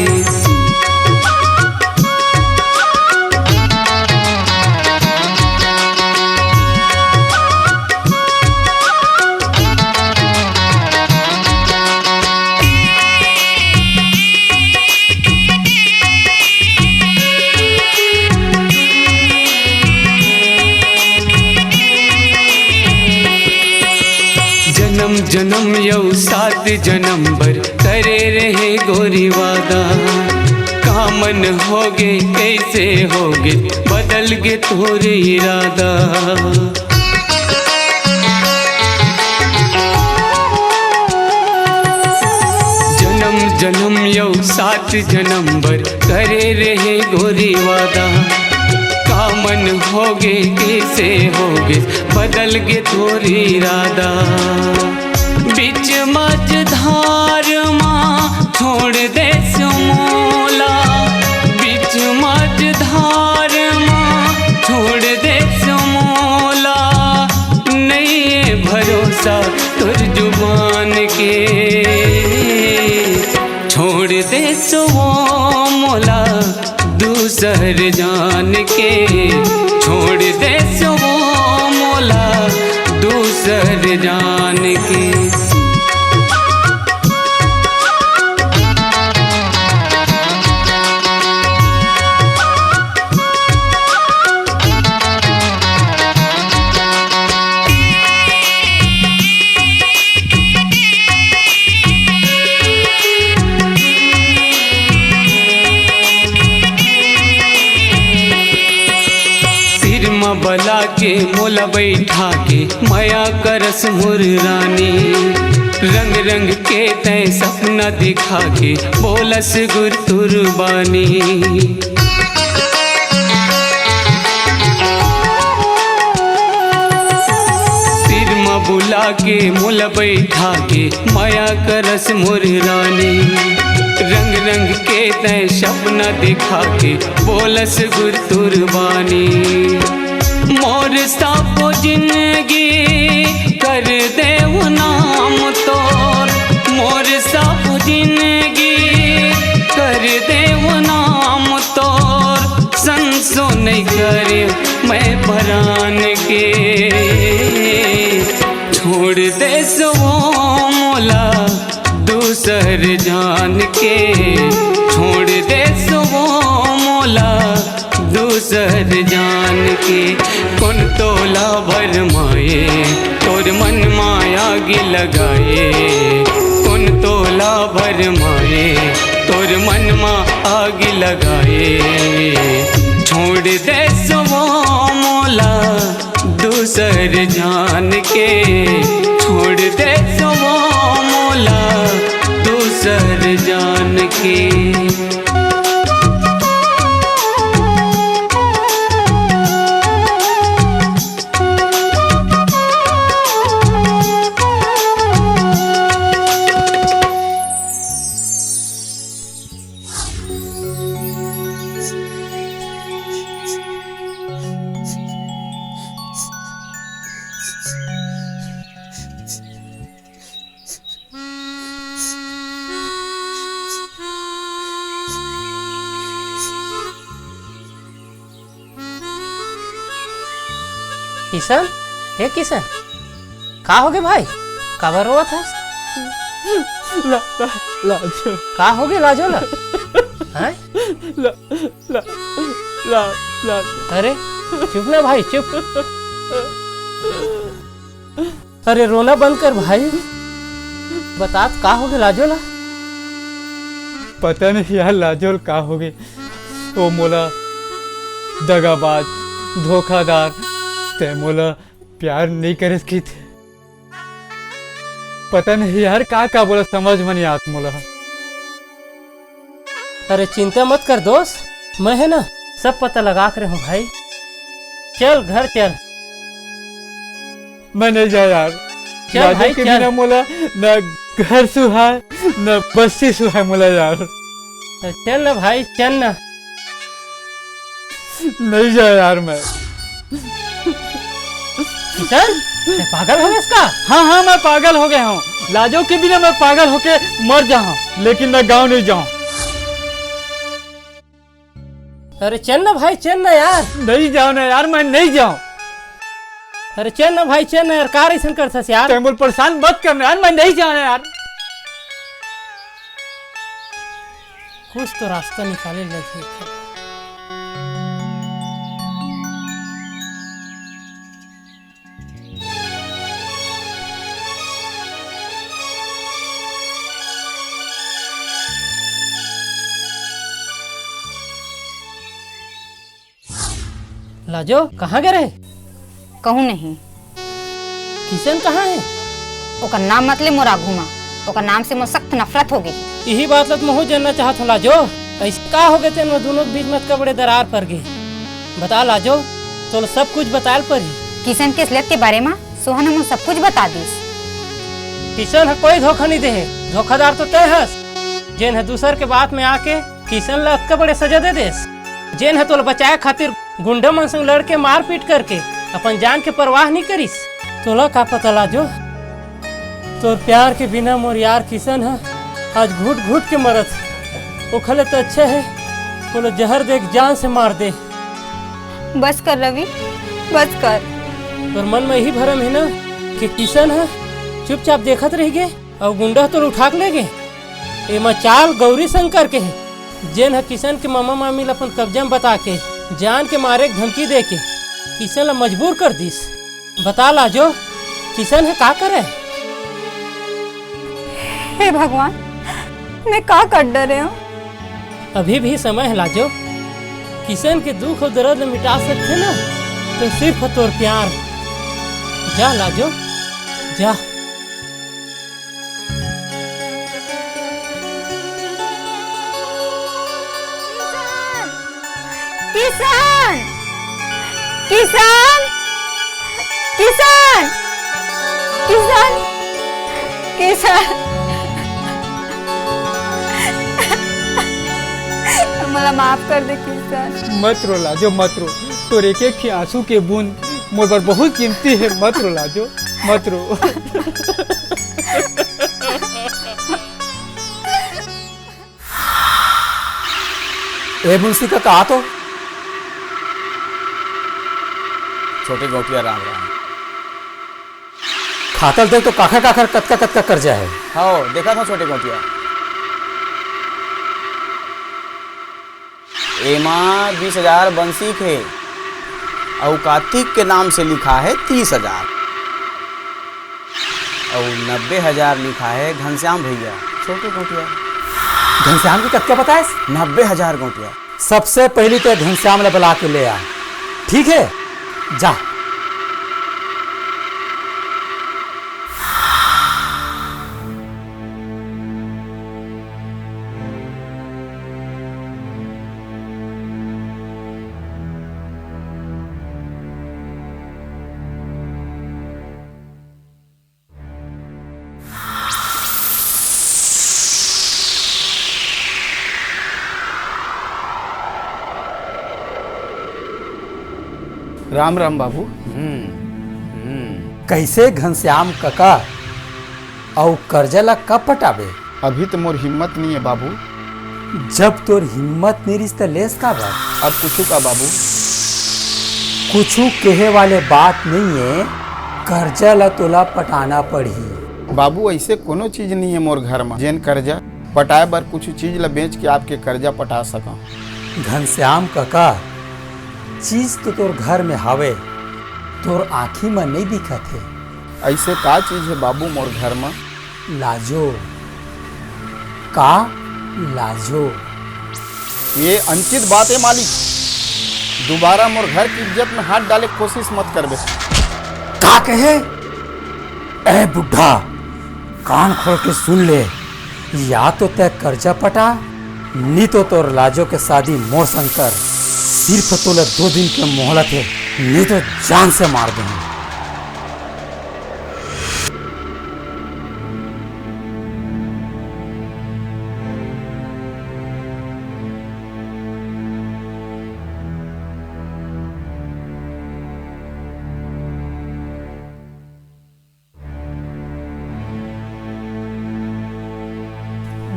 जनम जनम यऊ सात जनम बर करे रहे गोरी वादा। का मन होगे, कैसे होगे, बदल गे तोर इरादा। जनम जनम यऊ सात जनम बर करे रहे गोरी वादा। का मन होगे, कैसे होगे, बदल गे तोर इरादा। बीच मझधार मा छोड़ दे सो मोला, बीच मझधार देस वो मोला दूसर जान के, छोड़ देस वो मोला दूसर जान के। सिर म बला के मोला बैठा के मया करस मोर रानी, रंग रंग के तैं सपना दिखा के बोलस गुर तुरबानी। सिर म बुला के मोला बैठा के मया करस मोर रानी, रंग रंग के तैं सपना दिखा के बोलस गुर तुरबानी। मोर सापो जिंदगी कर देव नाम तोर, मोर सापो जिंदगी कर देव नाम तोर, संसो नहीं करे मैं परान के। छोड़ देस वो मोला दूसर जान के, छोड़ देस वो मोला दूसर जान के। कोन तोला भरमाए तोर मन मा आग लगाए, कोन तोला भरमाए तोर मन मा आग लगाए। छोड़ देस वो मोला दूसर जान के, छोड़ देस वो मोला दूसर जान के। किशन, हे किशन, का होगे भाई? काबर रोवत हस? ला, ला, लाजो। का होगे लाजो ला? हैं? ला, ला, ला, ला। अरे, चुप ना भाई, चुप। अरे, रोना बंद कर भाई। बतात का होगे लाजो ला? पता नहीं यार लाजो ला का होगे। ओ मोला दगाबाज, धोखादार, तैं मोला प्यार नहीं करेस किथे। पता नहीं यार का का बोला, समझ में नहीं आत मोला। अरे चिंता मत कर दोस्त, मैं है ना सब पता लगा के रहूं भाई। चल घर चल। मैं नहीं जा यार। चल लाजो भाई, के चल। बिना मोला न घर सुहाय, न बस्ती सुहाय मोला यार। तो चल ना भाई, चल ना। नहीं जा यार मैं। किशन, तैं पागल हो गेस का? हाँ, हाँ, मैं पागल हो गया हूँ। लाजो के बिना मैं पागल होके मर जाऊँ, लेकिन मैं गाँव नहीं जाऊँ। अरे चल ना भाई, चल ना यार। नहीं जाऊँ ना यार, मैं नहीं जाऊँ। अरे चल ना भाई, चल ना यार, का अइसन करथस यार? तैं मोला परेशान मत कर ना यार, मैं नहीं जाऊँ ना यार। कुछ तो रास्ता निकाले लगही। लाजो, कहाँ गे रहे? कहूँ नहीं। किशन कहाँ है? ओकर नाम मत ले मोर आघू मा। ओकर नाम से मोर सख्त नफरत हो गे। इही बात ला तो महूँ जानना चाहत हूँ लाजो। अइसे का हो गे तेन मा दूनों के बीच मा अतका बड़े दरार पर गे? बता लाजो, तोला सब कुछ बतायल परही। किशन के असलियत के बारे मा सोहन ह मोर सब कुछ बता दिस। किशन ह कोई धोखा नहीं दे हे। धोखादार तो तैं हस, जेन ह दूसर के बात में आके किशन ला अतका बड़े सजा दे देस, जेन ह तोला बचाए खातिर गुंडा मन संग लड़ के मारपीट करके अपन जान के परवाह नहीं करिस। तोला का पता लाजो, तोर प्यार के बिना मोर यार किशन ह आज घुट घुट के मरत हे। ओखर ले तो अच्छा हे, कोनो जहर दे के जान से मार दे। बस कर रवि, बस कर। तोर मन में यही भरम हे ना कि किशन ह चुपचाप देखत रह गे अउ गुंडा ह तोर उठा के ले गे। एमा चाल गौरी शंकर के हे, जेन ह किशन के मामा मामी ल अपन कब्जा में बता के जान के मारे के धमकी दे के किशन ल मजबूर कर दिस। बता लाजो, किशन ह का करे? हे भगवान, मैं का कर डरे हूँ? अभी भी समय है लाजो, किशन के दुख अउ दर्द ल मिटा सकथे ना, तो सिर्फ तोर प्यार। जा लाजो, जा। किशन! किशन! किशन! किशन! किशन! मोला माफ कर दे किशन। मत रो लाजो, मत रो। तोर एक एक ठे आंसू के बूंद मोर बर बहुत कीमती हे। मत रो लाजो, मत रो। ए मुंशी का कहा तो? छोटे गौंटिया राम राम। खाता ल देख तो काखर काखर कतका कतका कर्जा हे। हव, देखत हंव छोटे गौंटिया। एमा बीस हजार बंसी के हे, अउ कार्तिक के नाम से लिखा हे तीस हजार। अउ नब्बे हजार लिखा हे घनश्याम भैया। छोटे गौंटिया। घनश्याम के कतका बताएस? नब्बे हजार गौंटिया। सबसे पहिली तो घनश्याम ल बला के ले आ, ठीक हे? जा। राम राम बाबू। हम्म, हम्म। कइसे घनश्याम कका, अउ कर्जा ला कब पटाबे? अभी तो मोर हिम्मत नइ हे बाबू। जब तोर हिम्मत नइ रिहिस त लेस काबर? अब कुछू का बाबू? कुछू कहे वाले बात नइ हे, कर्जा ला तोला पटाना पड़ही। बाबू, अइसे कोनो चीज नइ हे मोर घर म, जेन कर्जा पटाए बर कुछू चीज ला बेच के आपके कर्जा पटा सकंव। घनश्याम कका, चीज तो तोर घर में हावे, तोर आँखी म नइ दिखत हे। अइसे का चीज हे बाबू मोर घर म? लाजो, का लाजो? ये अनुचित बात हे मालिक, दुबारा मोर घर की इज्जत में हाथ डाले के कोशिश मत करबे। का कहे? ए बुढ़ा, कान खोल के सुन ले, या तो तै कर्जा पटा, नी तो तोर लाजो के शादी मोर संग कर। सिर्फ तोला दो दिन के मोहलत हे, नी तो जान से मार दूंगा।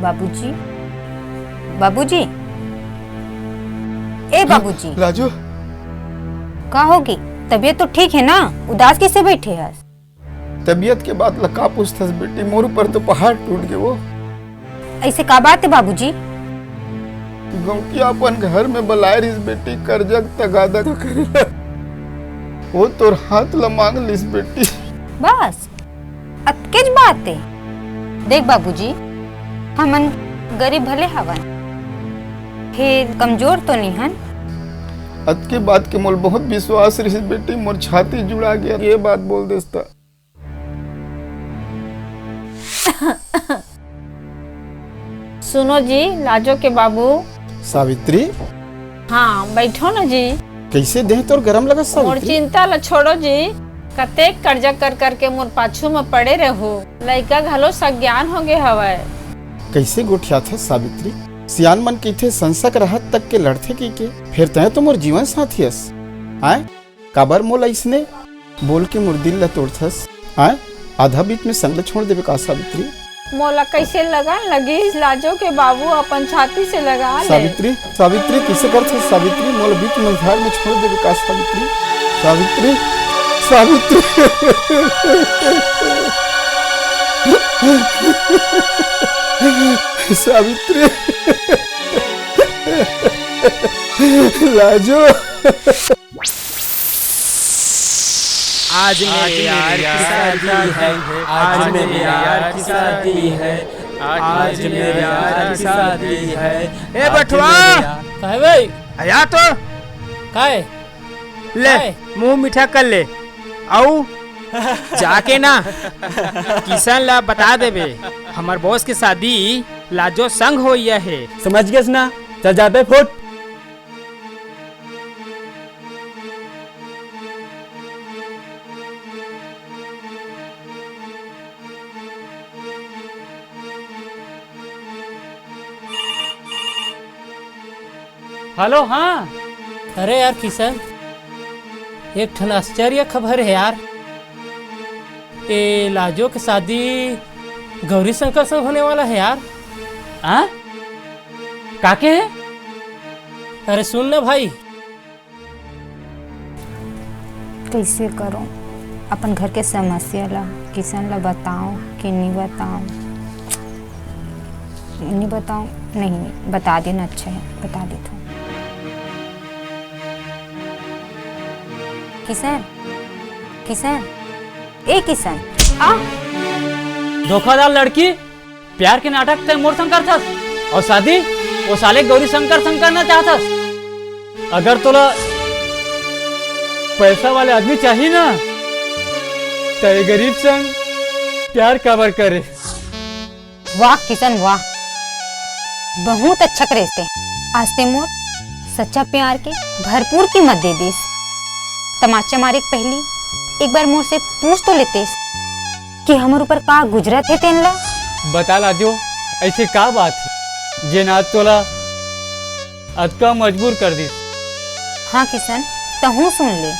बाबूजी, बाबूजी, ए बाबूजी। लाजो। का होगे? तबीयत तो ठीक हे ना, उदास कइसे बइठे हस? तबीयत के बात ला का पूछथस बेटी, मोर ऊपर तो पहाड़ टूट गे वो। अइसे का बात हे बाबूजी? गौंटिया अपन घर में बलाए रिहिस बेटी, करजा के तगादा करे ला। वो तोर हाथ ला मांग लिस बेटी। बस अतकेच बात हे। देख बाबूजी, हमन गरीब भले हवन, फेर कमजोर तो नइ हन। अतके बात के मोला बहुत विश्वास रिहिस बेटी, मोर छाती जुड़ा गे ये बात बोल देस त। सुनो जी, लाजो के बाबू। सावित्री। हाँ, बइठो ना जी। कइसे देह तोर गरम लगत मोर सावित्री? चिंता ल छोड़ो जी, कतेक करजा कर कर के मोर पाछू म पड़े रहू, लइका घलो सज्ञान होगे हवय। कइसे गोठियाथस सावित्री? सियान मन कहिथे, संसक रहत तक के लड़थे कहिके, फेर तैं तो मोर जीवन साथी अस। आय, काबर मोला अइसने बोल के मोर दिल ला तोड़थस? आय, आधा बीच में संग ल छोड़ देबे का सावित्री? मोला कइसे लगन लगिस, लाजो के बाबू अपन छाती से लगा ले। सावित्री, सावित्री, कइसे करथस सावित्री? मोला बीच मझधार में छोड़ देबे का सावित्री? सावित्री, सावित्री, सावित्री। लाजो। आज मेरे यार की शादी है, आज मेरे यार की शादी है, आज मेरे यार की शादी है। ए बठवा, काहे भाई? आया तो काहे? ले, काहे? मुंह मीठा कर ले। अउ जाके ना किशन ला बता देबे, हमर बॉस के शादी लाजो संग होइया हे। समझ गेस ना? चल जाबे फुट। हेलो, हाँ। अरे यार किशन, एक ठन आश्चर्य खबर हे यार। ए लाजो के शादी गौरी शंकर संग होने वाला हे यार। हाँ? काके हे? अरे सुन ना भाई। कइसे करो अपन घर के समस्या ला, किशन ला बताओ कि नहीं बताओ? नहीं बताओ, नहीं, नहीं, बता देना अच्छा है, बता देथव। किशन, किशन, ए किशन, आ। धोखाधड़ लड़की, प्यार के नाटक तैं मोर संग करथस अउ शादी ओ साले गौरी शंकर संग करना चाहथस। अगर तोला पैसा वाले आदमी चाही ना, त ए गरीब संग प्यार काबर करे? वाह किशन वाह, बहुत अच्छा करेस ते। आज ते मोर सच्चा प्यार के भरपूर कीमत दे दिस। तमाचा मारे के पहली एक बार मोर से पूछ तो लेतेस कि हमर ऊपर का गुजरत हे तेन ला। बता लाजो, ऐसे का बात हे जेन आज तोला अतका मजबूर कर दिस? हाँ किशन, तहूँ सुन ले।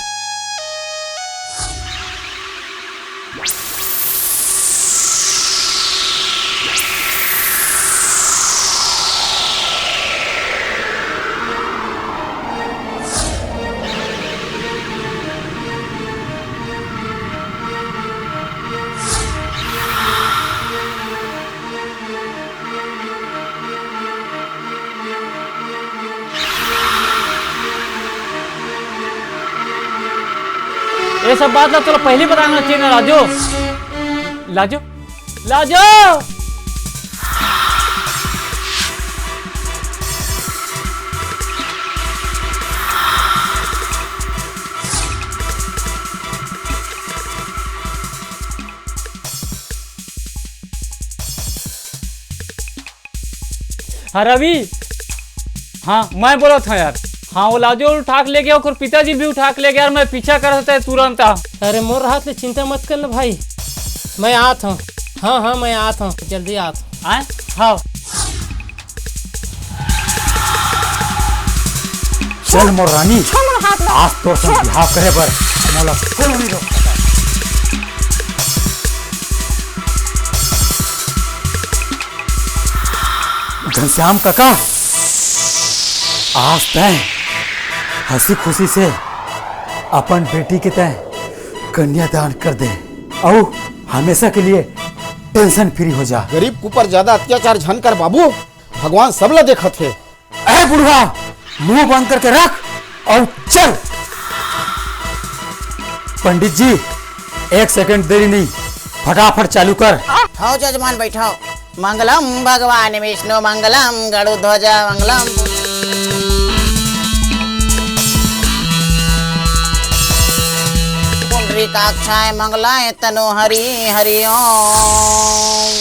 ये सब बात ला तोला पहले बताना चाहिए ना, लाजो। लाजो, लाजो। हाँ रवि, हाँ मैं बोलत हँव यार। हाँ, वो लाजो उठा के ले गया, ओकर पिताजी भी उठा के ले गया यार, मैं पीछा करत हँव तुरंत आ। अरे मोर हाथ ले चिंता मत कर ना भाई, मैं आत हँव। हाँ हाँ, मैं आत हँव, जल्दी आत हँव। आय? हाँ। चल मोर रानी, छोड़ मोर हाथ ला। आज तोर संग बिहाव करे बर मोला कोनो नहीं रोक सकय। घनश्याम काका, आज तैं हंसी खुशी से अपन बेटी के तैं कन्यादान कर दे अउ हमेशा के लिए tension free हो जा। गरीब के ऊपर ज्यादा अत्याचार झन कर बाबू, भगवान सब ला देखत हे। ए बुढ़वा, मुंह बंद करके रख अउ चल। पंडित जी, एक second देरी नहीं, फटाफट चालू कर। हव जजमान, बैठव। मंगलम भगवान विष्णु, मंगलम गरुड़ ध्वजा, मंगलम पुंडरीकाक्षाय, मंगलाय तनो हरि, हरि ओम।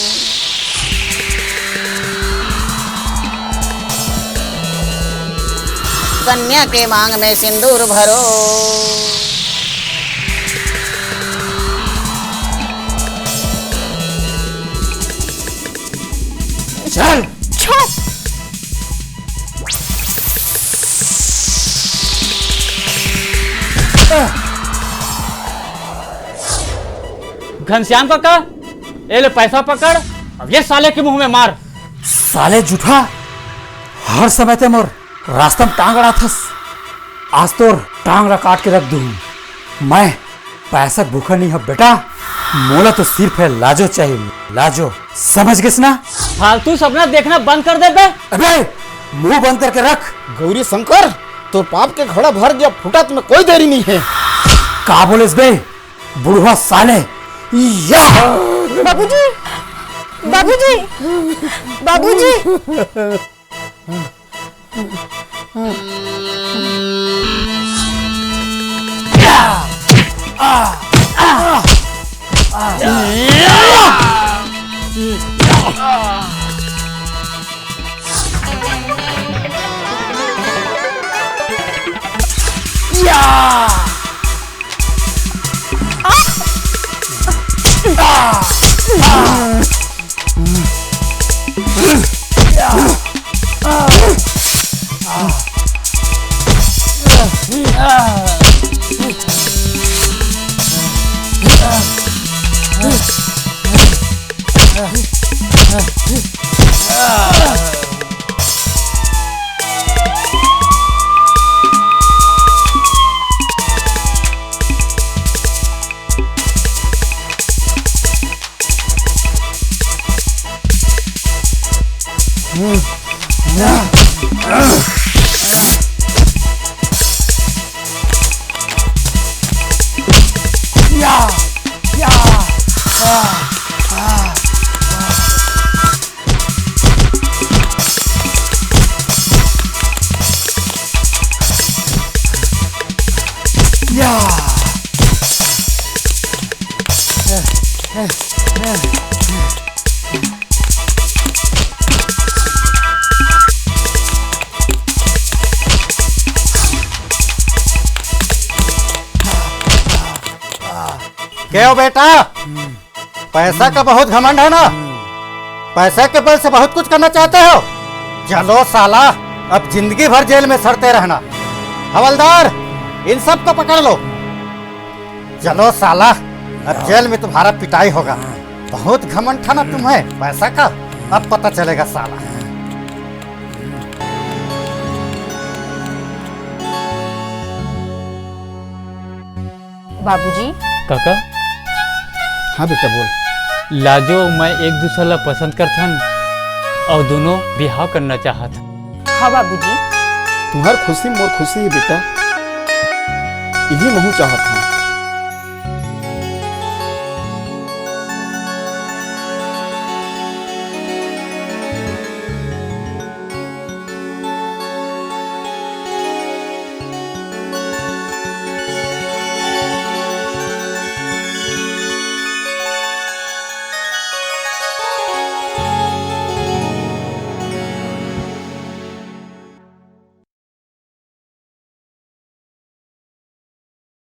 कन्या के मांग में सिंदूर भरो। चल। छोड़। घनश्याम काका, ए ले पैसा पकड़, अब ये साले के मुंह में मार। साले जूठा, हर समय ते मोर रास्ता में टांग अड़ाथस। आज तोर टांग ला काट के रख दूं। मैं पैसा भूखा नहीं हूं बेटा, मोला तो सिर्फ है लाजो चाहिए, लाजो, समझ गेस ना? फालतू सपना देखना बंद कर दे बे। अबे, मुंह बंद करके रख। गौरी शंकर, तोर पाप के घड़ा भर गया, फुटत में कोई देरी नहीं है। का बोलेस बे, बुढ़वा साले? या! बाबूजी, बाबूजी, बाबूजी। क्या हो बेटा, पैसा का बहुत घमंड है ना? पैसा के बल से बहुत कुछ करना चाहते हो? चलो साला, अब जिंदगी भर जेल में सड़ते रहना। हवलदार, इन सब को पकड़ लो। चलो साला, अब जेल में तुम्हारा पिटाई होगा। बहुत घमंड था ना तुम्हें पैसा का, अब पता चलेगा साला। बाबूजी। काका। हाँ बेटा, बोल। लाजो, मैं एक दूसर ला पसंद करथन अउ दोनों बिहाव करना चाहत। हाँ बाबूजी। तुम्हार खुशी मोर खुशी है बेटा, इही महू चाहत हूँ।